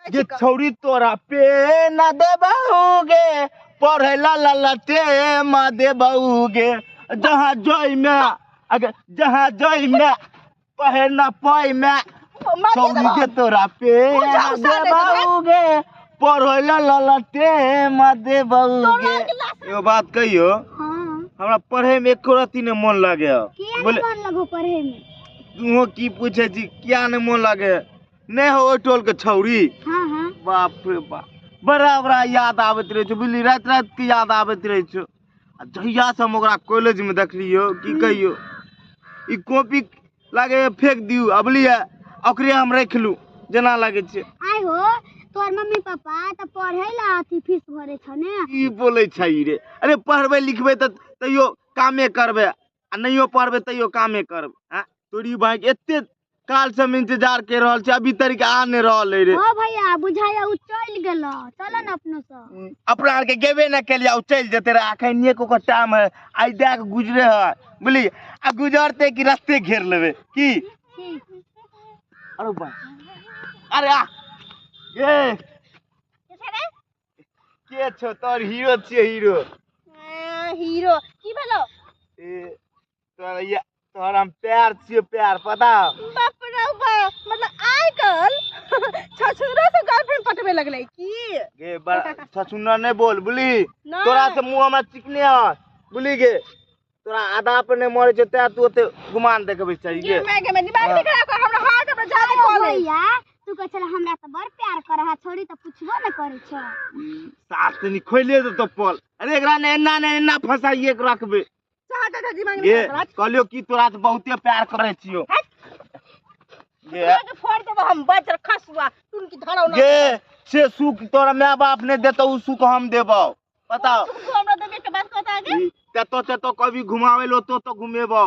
गे छौरी तोरा पे ना देबहुगे पढ़े ला ला लटे मा देबहुगे जहाँ जोई में अगर जहाँ जोई में पहे ना पाई में छौरी के तोरा पे ना देबहुगे पढ़े ला ला लटे मा देबहुगे। एगो बात कहियो, हमरा पढ़े में एको रत्ती नहीं मन लागे। बोले मन लगो पढ़े में? तू की पूछे छी क्या नहीं मन लागे? नहीं हो ओहि टोल के छौरी। हाँ हाँ। बाप रे बाप, बड़ा बड़ा याद आबैत रहे छौ बुझली, राति राति के याद आबैत रहे छौ। आ जहिया से हम ओकरा कॉलेज में देखलियो की कहियो, ई कॉपी लागे फेंक दियौ अबलिए, ओकरे हम रखलू जेना लागे छै। आइ हो तोर मम्मी पापा त पढ़े ला अथी फीस भरे छ ने? की बोलै छै रे? अरे पढ़बै लिखबै त तैयो कामे करबै आ नहियो पढ़बै तैयो कामे करबै। हाँ तोरी भाई एते काल से हम इंतजार कर रहल छी, अभी तक आ नहीं रहल रे। हो भैया बुझाया उ चल गेलो, चल न अपनो से। अपना आर के गेबे न केलिया, उ चल जेते रे। अखन एक ओकर टाइम है, आई दे के गुजरे है बुझली, आ गुजरते कि रास्ते घेर लेबे की। अरे बा, अरे आ ये के छो तोर? हीरो छियै हीरो। हीरो की भेलो? ए तोरा ये तोहर हम प्यार छियै प्यार, पता? बाप रे बाप, मतलब आइ कल छछुरा से गर्लफ्रेंड पटबे लगले की? गे बड़ा छछुना नहीं बोल बुझली, तोरा से मुंह हमरा चिकने है बुझली गे। तोरा आधा पर नहीं मरे छै ते तू ओते गुमान देखबै छै गे। मैं गे मैं दिमाग नहीं खराब कर, हमरा हार्ट हमरा जादे कॉलेज। भैया तू कह छला हमरा त बड़ प्यार कर हा, छोड़ी त पुछबो न करे छ। साथ तनी खोइले दे तो पल। अरे एकरा ने एना ने एना फसाइए के रखबे। ये कहलियो की तोरा से बहुते प्यार करे छियो। ये के फोड़ देबो हम बजर खसुआ तुन की धराव ना। ये से सुख तोरा my बाप ने देतो उ सुख हम देबो, पता? तू हमरा देबे के बात कहता आगे? ते तो कभी घुमावे लो तो घुमेबो।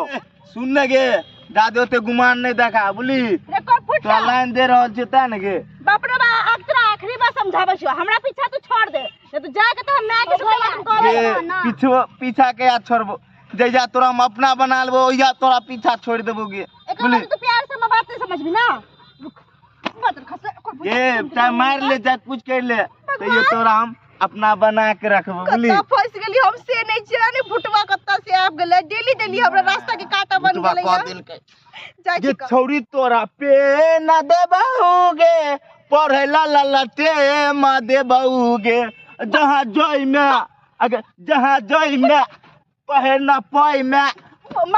सुन ने गे दादी ओते गुमान नहीं देखा बुझली, रे कोई फुट तोरा लाइन दे रहल छै ते ने गे। बाप रे बाप, अब तोरा आखिरी बार समझाबै छियो, हमरा पीछा तू छोड़ दे, नहीं तो जाके तो हम my के सब बात कहबो। पीछो पीछा के या छोड़बो, जहिया तोरा हम अपना बना लेबो ओहिया तोरा पीछा छोड़ देबो गे। बुझली तू प्यार से हम बात नहीं समझबी ना। ये चाहे मार ले चाहे कुछ कर ले, तैयो तोरा हम अपना बना के रखबो बुझली। कत्ता फंस गेली हम से नहीं छियै ने, भुटवा कत्ता से आबि गेलै, डेली डेली हमरा रास्ता के कांटा बन गेलै। ये छौरी तोरा पे ना देबहुगे पढ़े ला ला लटे मा देबहुगे जहाँ जोई में अगर जहाँ जोई में पहे ना पाई में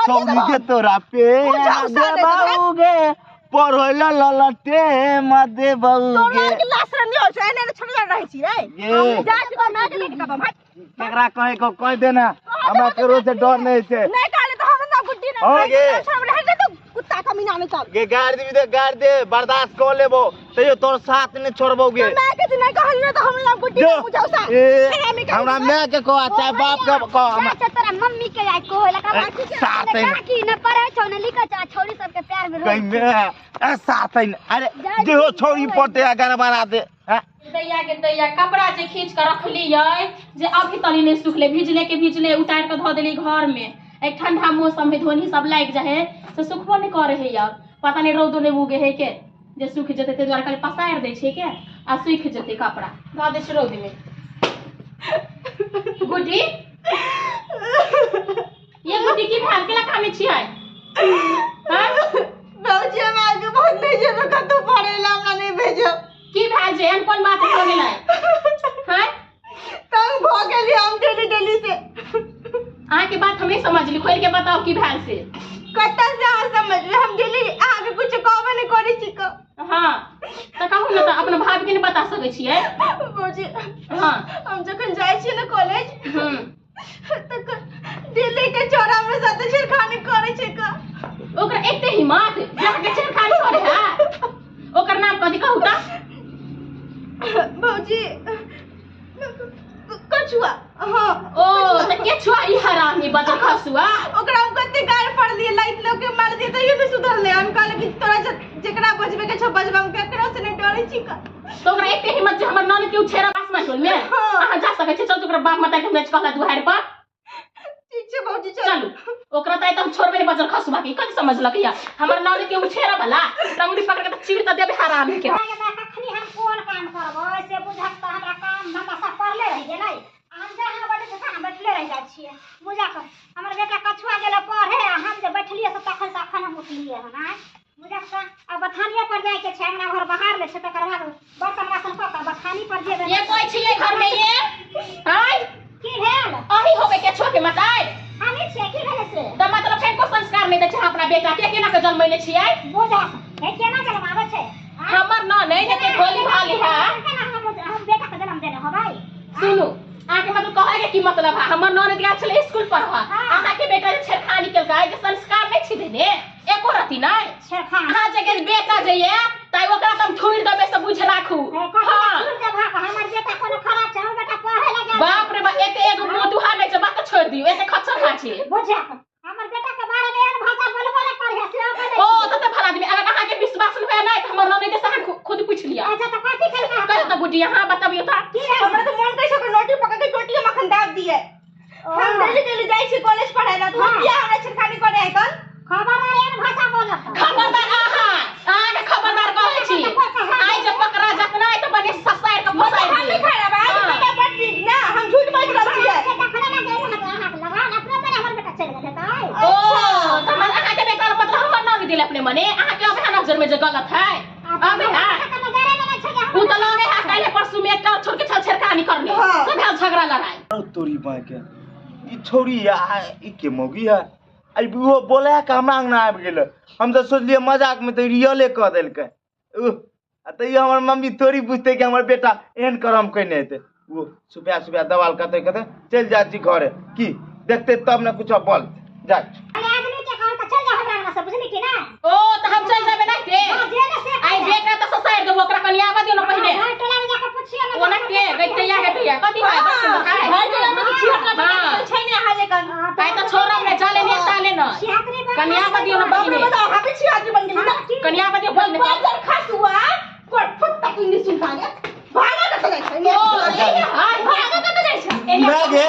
छौरी के तोरा पे ना देबहुगे पढ़े ला ला लटे मा देबहुगे। तोरा के लाश नहीं हो छै, एने छोड़ रहै छी रे। जा छी मां के लेके कबम हट। केकरा कहे को कह देना, हमरा केकरो से डर नहीं छै। नहीं कहले तो हम ना गुड्डी ना छोड़ रहे तो कुत्ता कमीना में चल गे। गाड़ देबी ते गाड़ दे, बर्दाश्त कर लेबो तैयो तोर साथ नहीं छोड़बो गे। मैं के नहीं कहल तो हम ना गुड्डी ना बुझाउ सा। हमरा मां के कह चाहे बाप के कह, हमरा तोरा मम्मी के आइ कहला का साथ की न पढ़ै छौ न लिखै छौ, छोरी सब के प्यार में कहीं में ए साथ है। अरे जेहो छोरी पटे गड़बड़ा दे। दैया के दैया कपड़ा जे खींच के रखलियै जे अभी तनी नहीं सुखले, भिजले के भिजले उतार के धो देली घर में। एक ठंडा मौसम है, धोनी सब लाग जाए है से सुखबो नहीं करे है यार, पता नहीं रौदो नहीं उगे है के जे सुख जेते, ते द्वारे खाली पसार दै छै के आ सुख जेते कपड़ा धो दै छै रौद में। गुड्डी ये गुड्डी की भाग के कामे छियै? हां बाबूजी हम आगे बहुत नहीं जेबे कतौ पढ़े ला, हमरा नहीं भेजो। की भेल छै? एहन कोन बात भ गेलै? हां तंग भ गेली हम डेली डेली से। अहाँ के बात हम नहीं समझली, खोल के बताओ की भेल से। कतौ से अहाँ समझबै, हम डेली अहाँ के कुछ कहबे नहीं करै छी क। हां त कहू ने, त अपन भाभी के नहीं बता सकै छियै? बाबूजी हां हम जखन जाइ छियै ने कॉलेज त डेली के चोरा हमरा साथे छेड़खानी करै छै क। ओकरा एते हिम्मत जे अहाँ के छेड़खानी करै है? ओकर नाम कथी कहू त? भौजी कछुआ। हाँ ओ त केछुआ ई हरामी बजर खसुआ। ओकरा हम कते गार पड़लियै, लाइट लोग के मार दिए तैयो नहीं सुधरलै। हम कहले कि तोरा जेकरा बजबे के छौ बजबा, हम केकरो से नहीं डरै छी क। तो ओकरा एते हिम्मत जे हमर ननद के उछेरा बास मटोल में अहाँ जा सकै छी? चल तो ओकरा बाप माता के हमरा कहला दुहार पर। ठीक ठीक छै भौजी चलू ओकरा त हम छोड़बे नहीं बचल खसुआ के कथी समझलक या हमर ननद के उछेरा वाला टंगड़ी पकड़ के त चीर त देबे हरामी के। कखनी हम कोन काम करबै से बुझत त हमरा काम धंधा सब पड़ले रहि गेलै। हम जहाँ बैठे छै तहाँ बैठले रहि जाइ छियै। बुझा कर हमर बेटा कछुआ गेलै पढ़े आ हम जे बैठलियै से तखन से अखन हम उठलियै हन। आँय बुझा कर आ बथानिया पर जाइके छै, अंगना घर बाहर ले छै, तकर बाद बर्तन बासन कऽ कऽ बथानी पर जेबै। ये कोई छियै घर में ये आँय की भेल? अही होबे के छोके मताय हमी छियै की भेलै से? त मतलब फेर को संस्कार नहीं दै छै अपना बेटा के केना के जन्मैले छियै? बुझा हे केना जन्माबै छै हमर न नहीं हेतै भोली भाली है। हम बेटा के जन्म देने होबै। सुनू अहाँके मतलब कहै के की मतलब है? हमर ननद गेल छलै स्कूल पर अहाँ के बेटा जे छेड़खानी केलकै जे संस्कार नहीं छी देने एको रति नहीं। छेड़खानी अहाँ जे गेल बेटा जे ये त ओकरा त हम थुरि देबै से बुझ राखू। हां हमर बेटा कोनो खराब छै? हमर बेटा पढ़े ला गेल। बाप रे बाप एते एगो मुंह दुहा नहीं छै बात छोड़ दियौ एते खच्चर हा छै। बुझा हमर बेटा के बारे में एहन भाषा बोलबो नै करिहे से कहै। ओ त त भला आदमी अगर अहाँ के विश्वास न होय नै त हमर ननद से अहाँ खुद पूछ लिया। अच्छा त कथी केलकै? कह त गुडी अहाँ बतबियौ त की भेल? हमरा त मोन कहै छै ओकर नोटी पकड़ के टोटी मखन दाब दिए। हम डेली डेली जाइ छी कॉलेज पढ़ै ला त किया हमरा छेड़खानी करे है कल? खबरदार एहन भाषा बोलत। खबरदार अहाँ अहाँ के खबरदार कहै छी। आइ जे पकड़ा जात नै त बने ससार के फसाइ हम नहीं खराब है बेटा बड़ नीक ना हम झूठ बाजि रहल छियै। देखले ना गेल हत अहाँ के लगा अपने मने हमर बेटा चलि गेल हेतै। ओ त हमर अहाँ के बेटा मतलब हमर नाम दिल अपने मने अहाँ के अब नजर में जे गलत है अब है उ त लगे है काल्हि परसू में एकटा छोड़ के छल छेड़खानी करने सब भेल झगड़ा लड़ाई। तोरी बाई के ई छोरी आ ई के मौगी है आई वो बोला के हमरा अंगना आबि गेल। हम तऽ सोचलियै मजाक में तऽ रियले कऽ देलकै। आ तैयो हमर मम्मी थोड़ी बुझतै कि हमर बेटा एहन करम केने हेतै। ओ सुबह सुबह दवाल कतै कतै चलि जाइ छी घरे की देखते तब ने कुछो बोल जा। आदमी के कहल तऽ चलि जा हमरा अंगना से बुझली कि ना? ओ तऽ हम चलि जेबै नहि ते आई बेटा तऽ ससारि देबो ओकरा कनि आबऽ दियौ ने पहिने। घर टोला में जाके पुछियौ ने। ओना के गइते या गइते कथी है बस घर टोला में तऽ छिहत्तर बच्चा छै ने अहाँ जेकन। आइ तऽ छोड़ब ने चले ने ताले ने कनि आबऽ दियौ ने पहिने। बाप रे हम छिहत्तर बन गेली ना कनि आबऽ दियौ पहिने। बाजर खसुआ कोट फुत्ता कुंडी सुन भागे भागा कतऽ जाइ छै? ओ हाय भागा कतऽ जाइ छै? ना गे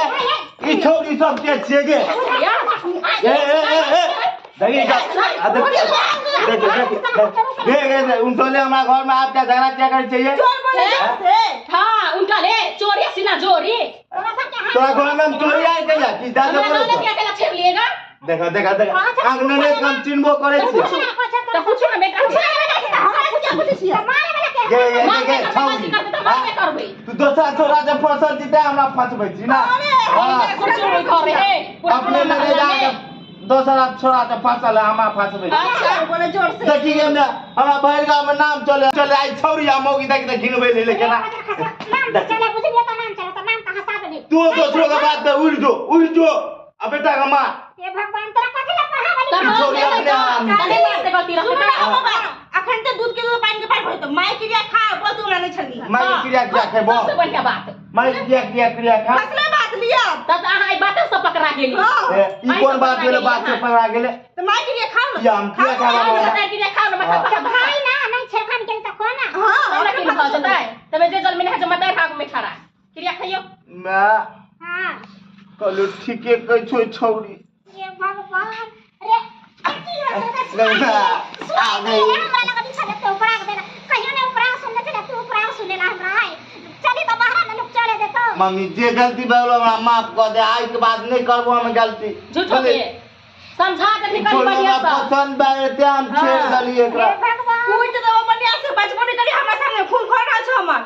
ई छोरी सब के छियै गे? ए ए ए ए देखी जा देख देख देख देख उनटोले हमरा घर में आबि के झगड़ा किया करै छियै? चोर बोले से हां उनटले चोरी सीना जोरी तोरा घर में हम चोरी आइ के जा की दादा हमरा बोले ननद के अकेला छेड़ लिएगा। देखा देखा देखा अंगना ने हम चिन्हबो करै छियै। त पूछू ने बेटा हमरा पूछा पूछै छियै। गे गे गे छौरी तू दोसर छोरा जे फसल छी तैं हमरा फंसबै छी ना। अपने लगे जा दोसर छोरा जे फसल है हमरा फंसबै। अच्छा बोले जोर से देखी गे ने हमरा भरि गाँव में नाम चले चले आई छौरी आ मौगी देख देख घिनबै ले केना नाम चले बुझलियै त नाम चले त नाम त हंसा देली। तू दोसरो के बात पे उड़ जो उड़ जो आ बेटा के मार। हे भगवान तोरा कथी ला पढ़ावली? छोरी अपने तने बात से गलती रहे अखन त दूध के दूध पानी के पानी भरत माय क्रिया खा बोल तू हमरा नहीं छली। माय क्रिया क्रिया खेबो सबसे बढ़िया बात माय क्रिया क्रिया क्रिया खा फसले बात लिया तब अहाँ ई बात से पकड़ा गेली। ई कोन बात भेलै बात से पकड़ा गेलै? त माय क्रिया खाओ ना हम क्रिया खाबो क्रिया खाओ ना मतलब भाई ना नहीं छेड़खानी केली त कोना? हां हमरा की भऽ जेतै तबे जे जल में है जमा तै भाग में खड़ा क्रिया खइयो। मैं हां कहलु ठीके कहै छौ छौरी। हे भगवान रे की आ गई हमरा लगा छले तो उपरा के देना कहियो ने उपरा सुनने छले तू उपरा सुनेला हमरा आइ चली त बाहर ने लोग चले देतो। मम्मी जे गलती भेल हमरा माफ कऽ दे आइ के बाद नहीं करबो हम गलती। झूठो के समझा देथिन कनि बढ़िया से पसंद बैठते हम छेड़ देलियै एकरा। हे भगवान तू त दबो बढ़िया से बचबो नहीं करी हमरा सामने खून खा रहल छौ हमर।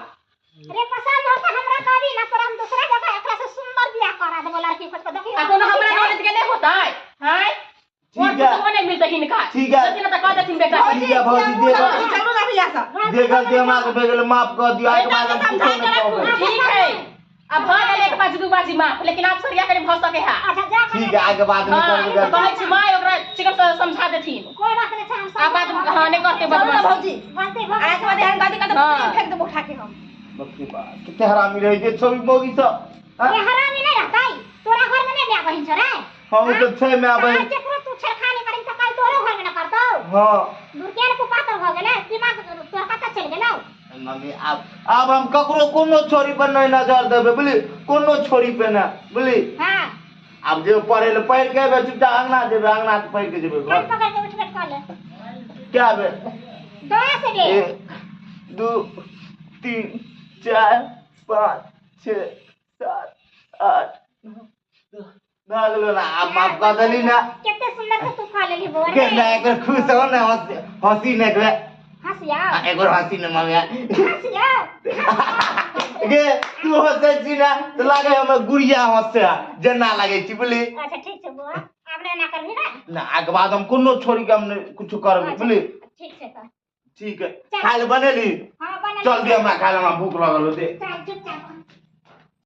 रे पसंद होता हमरा कभी ना पर हम दूसरा जगह एकरा से सुंदर बियाह करा देबो लड़की खोज के देखियो। आ कोनो हमरा ननद के नहीं होतै? हां ठीक है और नहीं मिलतै हिनका। ठीक है सोची ना त कह देथिन बेटा। ठीक है भौजी जे चलू ना भैया सब जे गलती हमरा से भए गेल माफ कऽ दियौ आइ के बाद हम कुछो नहीं कहबै। ठीक है अब भऽ गेल एक बाजी दू बाजी माफ लेकिन आप सरिया कनि भऽ सके है। अच्छा जा ठीक है आइ के बाद नहीं करबै गलती। कहै छी my ओकरा चिकन से समझा देथिन। कोई बात नहीं छै हम आ बाद हां नहीं करते बदमाशी। भौजी गलती भऽ आइ के बाद एहन गलती करते फेंक देबो उठा के हम। बाप रे बाप कते हरामी रहै छै छोरी मौगी सब। ये हरामी नहीं रहतै तोरा घर में नहीं बियाह बहिन छौ रे? हां ओ त छै my बहिन। केकरो तू छेड़खानी करिन त काल तोरो घर में न करतौ। हां दुर्केर को पातर भ गेलै दिमाग तोर कतऽ चलि गेलौ? मम्मी आब हम ककरो कोनो छोरी पर नहीं नजर देबै बुझली कोनो छोरी पे ना बुझली। हां आब जे पढ़े ले पढ़ि के एबै, चुपचाप अंगना जेबै, अंगना से पढ़ि के जेबै कान घर। पकड़ के उठ बैठ कऽ ले। क्या बेर? 10 बेर। 1 2 3 4 5 6 7 8 9 10 भए गेलो ना। आब माफ कऽ देली ना। कते सुंदर से तू खा लेली बौआ। के ना एक बेर खुश हो ना, हंसी हंसी ने एक बेर। हंसिया। आ, एक बेर हंसी ने मम्मी। हंसिया। गे तू हंसै छी ना तऽ लागे हमर गुड़िया हंसे जेना लागै छी, बुझली? अच्छा ठीक छै बौआ, आब नहि एना करबही ना। ना, आके बाद हम कोनो छोड़ी के हम नहि कुछो करबै, बुझली? ठीक छै तऽ। ठीक है, खाय लए बनेली? हाँ, बनेली। चल दे हमरा खाय लए, हमरा भूख लगल होते। चल चुपचाप।